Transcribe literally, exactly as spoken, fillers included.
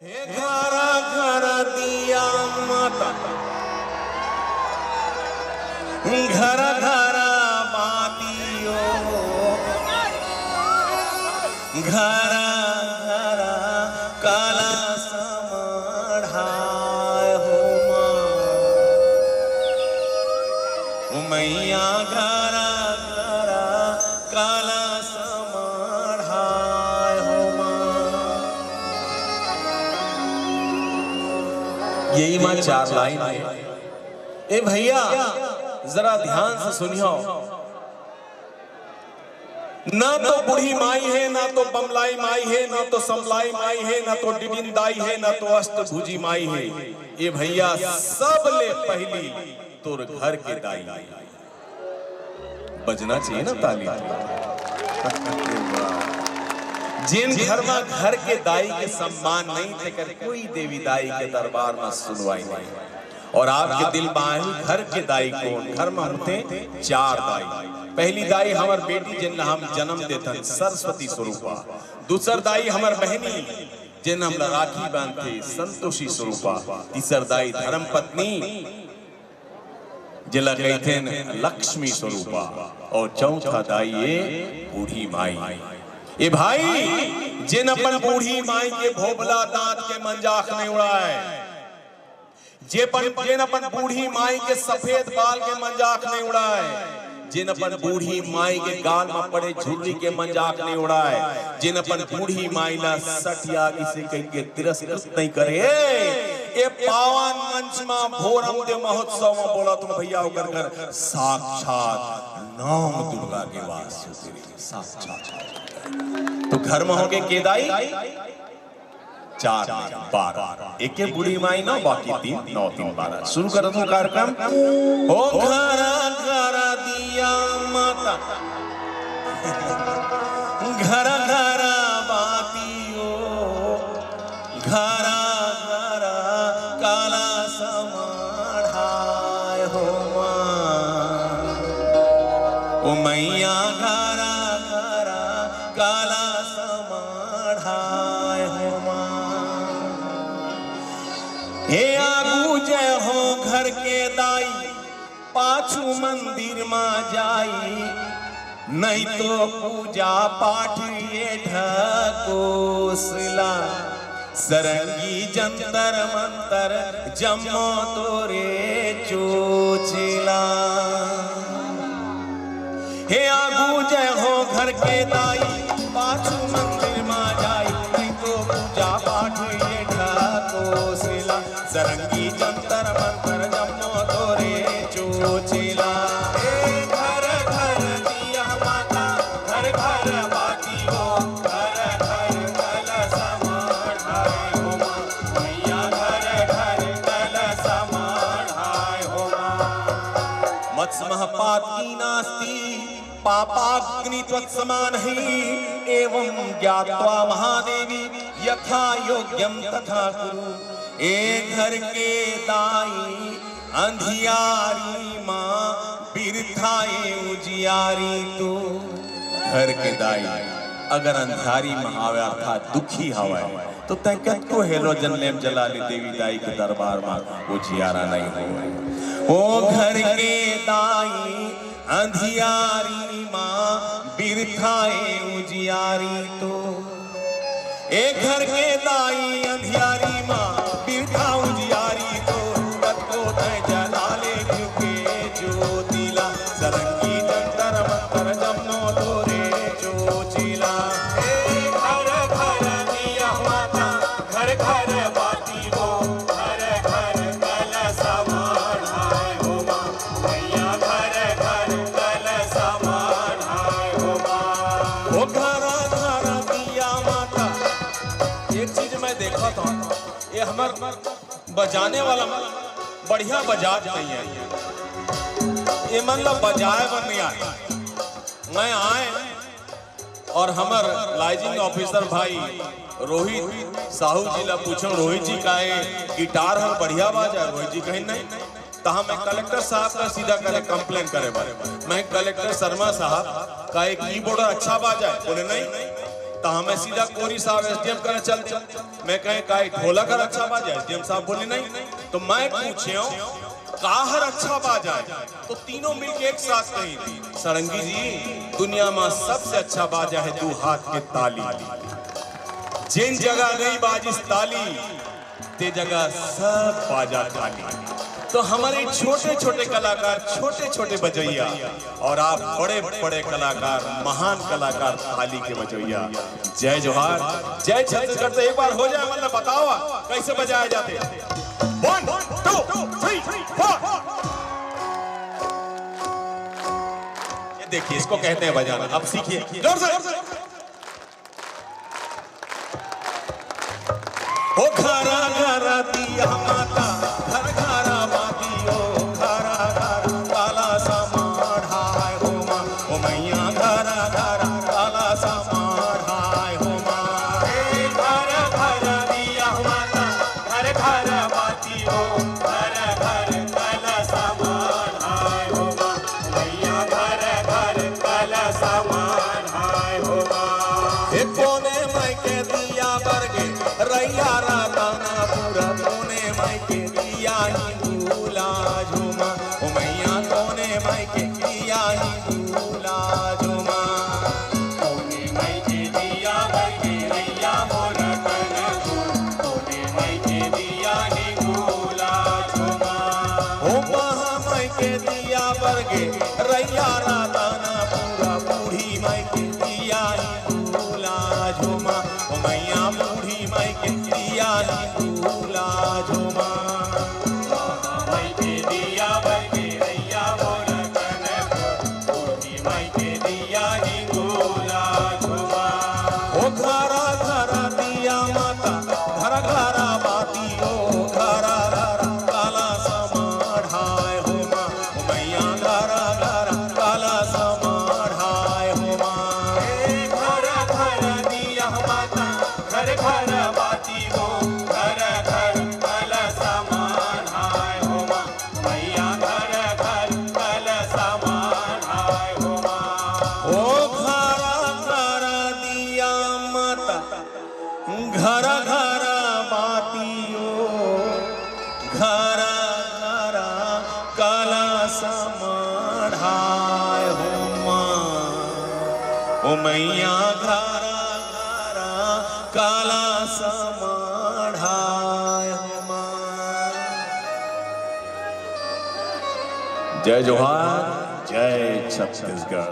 हे घरा घरा दिया माता, घरा घरा बाती ओ, घरा घरा कलसा मढ़ाय हो माँ। ओ मैया घरा घरा कलसा मढ़ाय हो माँ। यही माँ चार लाइन है। ए भैया, जरा ध्यान से सुनियो। ना तो बूढ़ी माई हे, ना तो बमलाई माई हे, ना तो समलाई माई हे, ना तो डिडिन दाई हे, ना तो अष्टभुजी माई हे। ए भैया, सब ले पहली तोर घर के दाई हे। बजना चाहिए ना ताली। जेन घर मा घर के दाई के सम्मान नहीं, तेकर कोई देवी दाई के दरबार मा सुनवाई नहीं। और आपके दिल मा आही घर के दाई कोन? घर मा होथे चार दाई। पहली दाई हमर बेटी, जेन ला हम जन्म देथन, सरस्वती स्वरूपा। दूसर दाई हमर बहनी, जेन हमला राखी बांधथे, संतोषी स्वरूपा। तीसर दाई धर्म पत्नी, जेला कहिथेन लक्ष्मी स्वरूपा। और चौथा दाई ये बूढ़ी माई। ए भाई, जेन अपन बूढ़ी माई के भोभला दांत के मंजाख नहीं उड़ाय, जे पन-, जेन अपन बूढ़ी माई के सफेद बाल के मंजाख नहीं उड़ाय, जेन अपन बूढ़ी माई के गाल मा पड़े झुर्री के मंजाख नहीं उड़ाय, जेन अपन बूढ़ी माई ला सठिया किसे कहिके तिरस्कृत नहीं करे। ए, ए पावन मंच मा भोरमदेव महोत्सव मा बोलत हों भैया, ओकर घर साक्षात नौ दुर्गा के वास होथे, साक्षात। तो घर मा होगे के दाई? चार, बारह। एके बूढ़ी माई नौ, बाकी तीन, नौ तीन बारह। शुरू करत हों कार्यक्रम। ओ घरा घरा दिया माता, घरा घरा बाती ओ, घरा घरा कलसा मढ़ाय हो माँ। ओ मैया घरा घरा कलसा मढ़ाय हो माँ। हे आगू जय हो घर के दाई, पाछू मंदिर मा जाई, नहीं तो पूजा पाठ ये ढकोसला। सरंगी जंतर मंतर जम्मो तोरे चोचला। हे आगू जय हो घर के दाई, पाछू मंदिर मा जाई, नहीं तो पूजा पाठ ये ढकोसला। सरंगी जंतर मंतर जम्मो तोरे चोचला। हे घर घर दिया माता, घर घर बाती ओ, घर घर कलसा मढ़ाय हो माँ। मैया घर घर कलसा मढ़ाय हो माँ। मत्स्यमः पातकी नास्ति, पापाग्नि त्वत्समानहि। एवं ज्ञात्वा महादेवी यथा योग्यं तथा कुरु। ए घर के दाई, अंधियारी मा बिरथा ए उजियारी तू। घर के दाई अगर अंधियारी मा हावय अर्थात दुखी हावय, तो तैं कतको हेलोजन लेम जला ले, देवी दाई के दरबार मा उजियारा नहीं होवय। ओ घर के दाई, अंधियारी मा बिरथा ए उजियारी तो। ए घर के दाई, अंधियारी मा बिरथा उजियारी तो। कतको तैं जला ले घिउ के ज्योति ला, सरंगी जंतर मंतर जम्मो तोरे चोचला। ए घर घर दिया माता, घर घर बाती ओ, घर घर कलसा मढ़ाय हो माँ। मैया घर घर कलसा मढ़ाय हो माँ। ओ घरा घरा दिया माता। एक चीज मैं देखत हों, ये हमर बजाने वाला बढ़िया बजात नहीं हे, ये मन ला बजाय बर नहीं आय। मैं आय और हमर लाइजिंग ऑफिसर भाई रोहित साहू जी ला पूछों, "रोहित जी, का ये गिटार हर बढ़िया बाजय?" रोहित जी कहिन, "नहीं।" तहाँ मैं कलेक्टर साहब का सीधा करे कंप्लेन करे बर, मैं, "कलेक्टर शर्मा साहब, का ये कीबोर्ड अच्छा बाजय?" बोले, "नहीं।" त हमें सीधा कोरी साहब एसडीएम करा चल दे। मैं कहे, "काई ढोलक हर अच्छा बाजा?" एसडीएम साहब बोले, "नहीं।" तो मैं पूछे, "का हर अच्छा बाजा है?" तो तीनों मिलके एक साथ कही, "सड़ंगी जी, दुनिया में सबसे अच्छा बाजा है दू हाथ के ताली। जिन जगह नहीं बाजिस ताली, ते जगह सब बाजा खाली।" तो हमारे छोटे छोटे कलाकार, छोटे छोटे बजैया, और आप बड़े बड़े कलाकार, महान कलाकार, ताली के बजैया। जय जोहार, जय छत्तीसगढ़। तो एक बार हो जाए, मतलब, बताओ कैसे बजाए जाते हैं। One, two, three, four। ये देखिए, इसको कहते हैं बजाना। अब सीखिए जोर से। ओ घरा घरा दिया माता, घर घरा बाती ओ, घरा घरा काला समाढ़ाय हो माँ। ओ मैया घरा घरा काला समाढ़ाय हो माँ। ए घर घर दिया माता, घर घर बाती ओ, घर घर काला समाढ़ाय हो माँ। मैया घर घर काला समाढ़ाय हो माँ। ए कोने माई के दिया बरगे, रैया रतनपुर, कोने माई के दिया हिंगुला झुमा। ओ मैया कोने माई के दिया हिंगुला झुमा। कोने माई के दिया बरगे, रैया मोर तन को। कोने माई के दिया हिंगुला झुमा। ओ महा माई के दिया बरगे, रैया रतनपुर, बूढ़ी माई के दिया हिंगुला झुमा। ओ मैया बूढ़ी माई के दिया हिंगुला झुमा। माई के दिया बरगे, रैया मोर तन को। बूढ़ी माई के दिया हिंगुला झुमा। ओ घरा घरा दिया माता, घरा घरा बाती ओ, घरा घरा काला समाढ़ाय हो माँ। ओ मैया घरा घरा काला समाढ़ाय हो माँ। ए घरा घरा दिया माता, घर घर बाती ओ, घर घर काला समाढ़ाय हो माँ। मैया घर घर काला समाढ़ाय हो माँ। ओ घरा घरा दिया माता, घरा घरा बाती ओ, घरा घरा काला समाढ़ाय हो माँ। ओ मैया घरा घरा काला समाढ़ाय हो माँ। जय जोहार, जय छत्तीसगढ़।